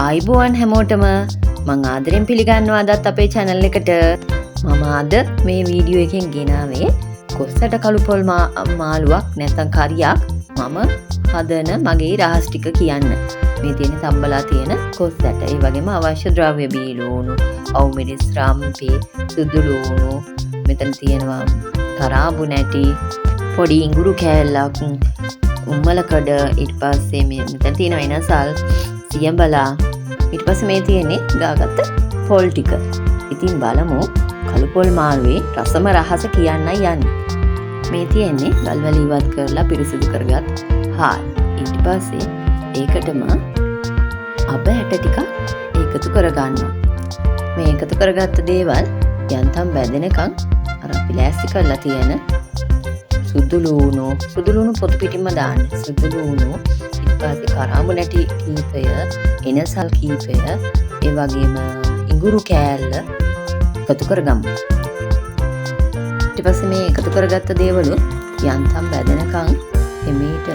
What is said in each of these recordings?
ආයිබෝවන් හැමෝටම මං ආදරෙන් පිළිගන්නවා අදත් අපේ channel එකට. මම අද මේ වීඩියෝ එකෙන් ගෙනාවේ කොස්සට කළු පොල් මාළුවක් නැත්නම් කරියක් මම හදන මගේ රහස් ටික කියන්න. මේ තියෙන තම්බලා තියෙන කොස්සට, ඒ වගේම අවශ්‍ය ද්‍රව්‍ය බීලුණු, අවුමිරිස්, රම්පි, සුදු ලුණු, මෙතන තියෙනවා කරාඹු නැටි, පොඩි ඉඟුරු කෑල්ලක්, උම්මලකඩ, ඊට පස්සේ මේ මෙතන තියෙන වෙනසල්, සියඹලා, ඊට පස්සේ මේ තියෙන්නේ ගාගත්ත පොල් ටික. ඉතින් බලමු කළු පොල් මාළුවේ රසම රහස කියන්නයි යන්නේ. මේ තියෙන්නේ ගල්වැල ඉවත් කරලා පිරිසිදු කරගත් හාල්. ඊට පස්සේ ඒකටම අබ ඇට ටිකක් එකතු කරගන්නවා. මේ එකතු කරගත්ත දේවල් යන්තම් බැදෙනකන් අර අපි ලෑස්ති කරලා තියෙන සුදු ලුණු පොතු පිටින්ම දාන්න. සුදු ලුණු, ඊට පස්සේ කරාඹු නැටි කීපය, එනසල් කීපය, ඒ වගේම ඉඟුරු කෑල්ල එකතු කරගමු. ඊට පස්සේ මේ එකතු කරගත්ත දේවලු යන්තම් බැදෙනකන් එමෙහිට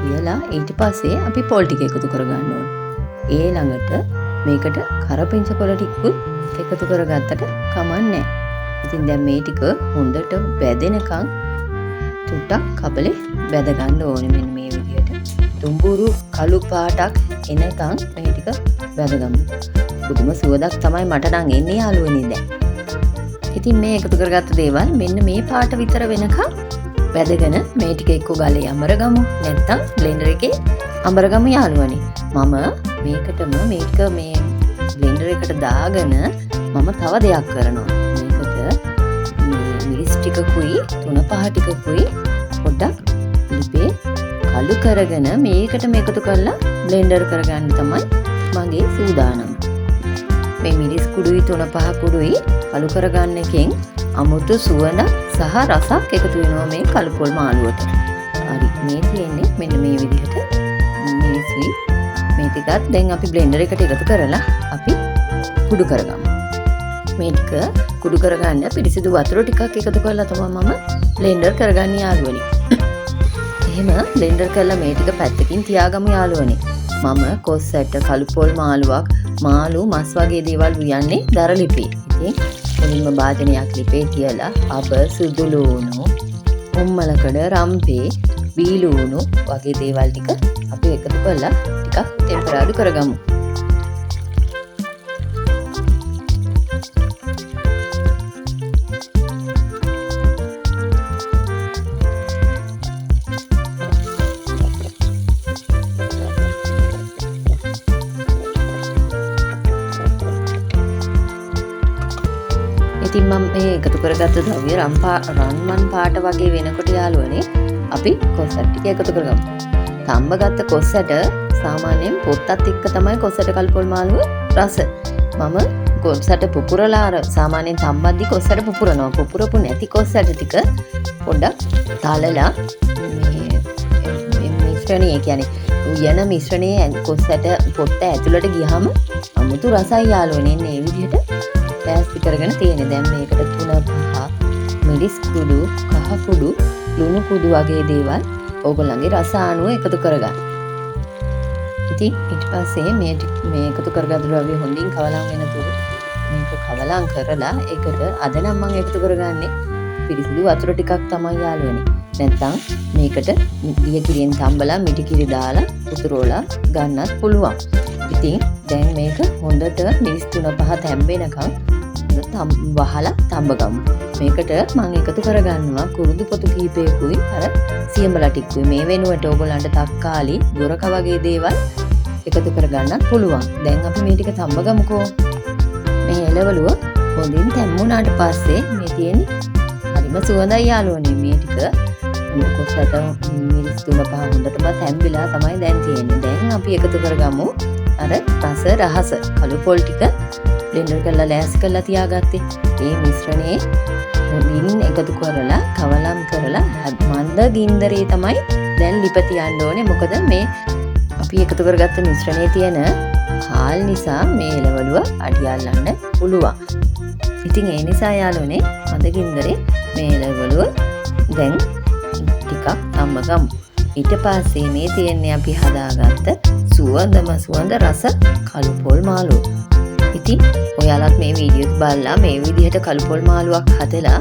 තියලා ඊට පස්සේ අපි පොල් ටික එකතු කරගන්න ඕනේ. ඒ ළඟට මේකට කරපිංච කොළ ටිකකුත් එකතු කරගත්තට කමක් නැහැ. ඉතින් දැන් මේ ටික හොඳට බැදෙනකන් චුට්ටක් කබලේ බැද ගන්න ඕනේ. මෙන්න මේ විදිහට දුඹුරු කළු පාටක් එනකන් මේ ටික බැදගමු. පුදුම සුවඳක් තමයි මට නම් එන්නේ යාළුවනේ දැන්. ඉතින් මේ එකතු කරගත්ත දේවල් මෙන්න මේ පාට විතර වෙනකන් බැදගෙන මේ ටික එක්ක ගලේ අමරගමු, නැත්නම් බ්ලෙන්ඩර් එකේ අමරගමු යාළුවනේ. මම මේකටම මේක මේ බ්ලෙන්ඩර් එකට දාගෙන මම තව දෙයක් කරනවා. මේකට මේ මිරිස් ටිකකුයි තුන පහ ටිකකුයි පොඩ්ඩක් ලිපේ කළු කරගෙන මේකටම එකතු කරලා බ්ලෙන්ඩර් කරගන්න තමයි මගේ සූදානම. මේ මිරිස් කුඩුයි තුන පහ කුඩුයි කළු කරගන්න එකෙන් අමුතු සුවඳ සහ රසක් එකතු වෙනවා මේ කළු පොල් මාළුවට. හරි, මේ තියෙන්නේ මෙන්න මේ විදිහට මිරිසුයි මේ ටිකත් දැන් අපි බ්ලෙන්ඩර් එකට එකතු කරලා අපි කුඩු කරගමු. මේ ටික කුඩු කරගන්න පිරිසිදු වතුර ටිකක් එකතු කරලා තමයි මම බ්ලෙන්ඩර් කරගන්නේ යාළුවනේ. එහෙම බ්ලෙන්ඩර් කරලා මේ ටික පැත්තකින් තියාගමු යාළුවනේ. මම කොස්සට කළු පොල් මාළුවක්, මාළු මස් වගේ දේවල් උයන්නේ දර ලිපේ. ඉතින් මුලින්ම භාජනයක් ලිපේ තියලා අබ, සුදු ලුණු, උම්මලකඩ, රම්පේ, බීලුණු වගේ දේවල් ටික අපි එකතු කරලා ටිකක් ටෙම්පරාදු කරගමු. ඉතින් මම මේ එකතු කරගත්ත ද්‍රව්‍ය රන්වන් පාට වගේ වෙනකොට යාළුවනේ අපි කොස්සට ටික එකතු කරගමු. තම්බගත්ත කොස්සට සාමාන්‍යයෙන් පොත්තත් එක්ක තමයි කොස්සට කළු පොල් මාළුව රස. මම කොස්සට පුපුරලා අර සාමාන්‍යයෙන් තම්බද්දි කොස්සට පුපුරනවා. පුපුරපු නැති කොස්සට ටික පොඩ්ඩක් තලලා මේ මිශ්‍රණය, ඒ කියන්නේ උයන මිශ්‍රණයේ කොස්සට පොත්ත ඇතුළට ගියාම අමුතු රසයි යාළුවනේ. මේ විදිහට ලෑස්ති කරගෙන තියෙන්නේ. දැන් මේකට තුන පහ මිරිස් කුඩු, කහ කුඩු, ලුණු කුඩු වගේ දේවල් ඕගොල්ලන්ගේ රස අනුව එකතු කරගන්න. ඉතින් ඊට පස්සේ මේ එකතු කරගත්ත ද්‍රව්‍ය හොඳින් කවලම් වෙනතුරු මේක කවලම් කරලා ඒකට අද නම් මම එකතු කරගන්නේ පිරිසිදු වතුර ටිකක් තමයි යාළුවනේ. නැත්තම් මේකට දිය කිරියෙන් තම්බලා මිටි කිරි දාලා උතුරවලා ගන්නත් පුළුවන්. ඉතින් දැන් මේක හොඳට මිරිස් තුන පහ තැම්බෙනකන් වහලා තම්බගමු. මේකට මං එකතු කරගන්නවා කුරුදු පොතු කීපයකුයි අර සියඹලා ටිකකුයි. මේ වෙනුවට ඕගොල්ලන්ට තක්කාලි, ගොරක වගේ දේවල් එකතු කරගන්නත් පුළුවන්. දැන් අපි මේ ටික තම්බගමුකෝ. මේ එළවලුව හොඳින් තැම්බුණාට පස්සේ මේ තියෙන්නේ හරිම සුවඳයි යාළුවනේ. මේ ටික කොස්සට මිරිස් තුන පහ හොඳටම තැම්බිලා තමයි දැන් තියෙන්නේ. දැන් අපි එකතු කරගමු අර රස රහස කළු පොල් ටික බ්ලෙන්ඩර් කරලා ලෑස්ති කරලා තියාගත්තේ. මේ මිශ්‍රණයේ හොඳින් එකතු කරලා කවලම් කරලා මන්ද ගින්දරේ තමයි දැන් ලිප තියන්න ඕනේ. මොකද මේ අපි එකතු කරගත්ත මිශ්‍රණයේ තියෙන හාල් නිසා මේ එළවලුව අඩි අල්ලන්න පුළුවන්. ඉතින් ඒ නිසා යාළුවනේ මන්ද ගින්දරේ මේ එළවලුව දැන් ටිකක් තම්බගමු. ඊට පස්සේ මේ තියෙන්නේ අපි හදාගත්ත සුවඳම සුවඳ රස කළු පොල් මාළුව. ඉතින් ඔයාලත් මේ වීඩියෝ එක බලලා මේ විදිහට කළු පොල් මාළුවක් හදලා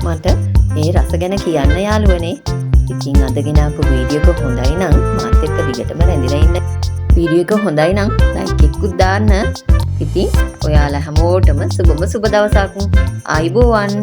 මට මේ රස ගැන කියන්න යාළුවනේ. ඉතින් අද ගෙනාපු වීඩියෝ එක හොඳයි නම් මාත් එක්ක දිගටම රැඳිලා ඉන්න. වීඩියෝ එක හොඳයි නම් ලයික් එකකුත් දාන්න. ඉතින් ඔයාලා හැමෝටම සුබම සුබ දවසක්. ආයිබෝවන්.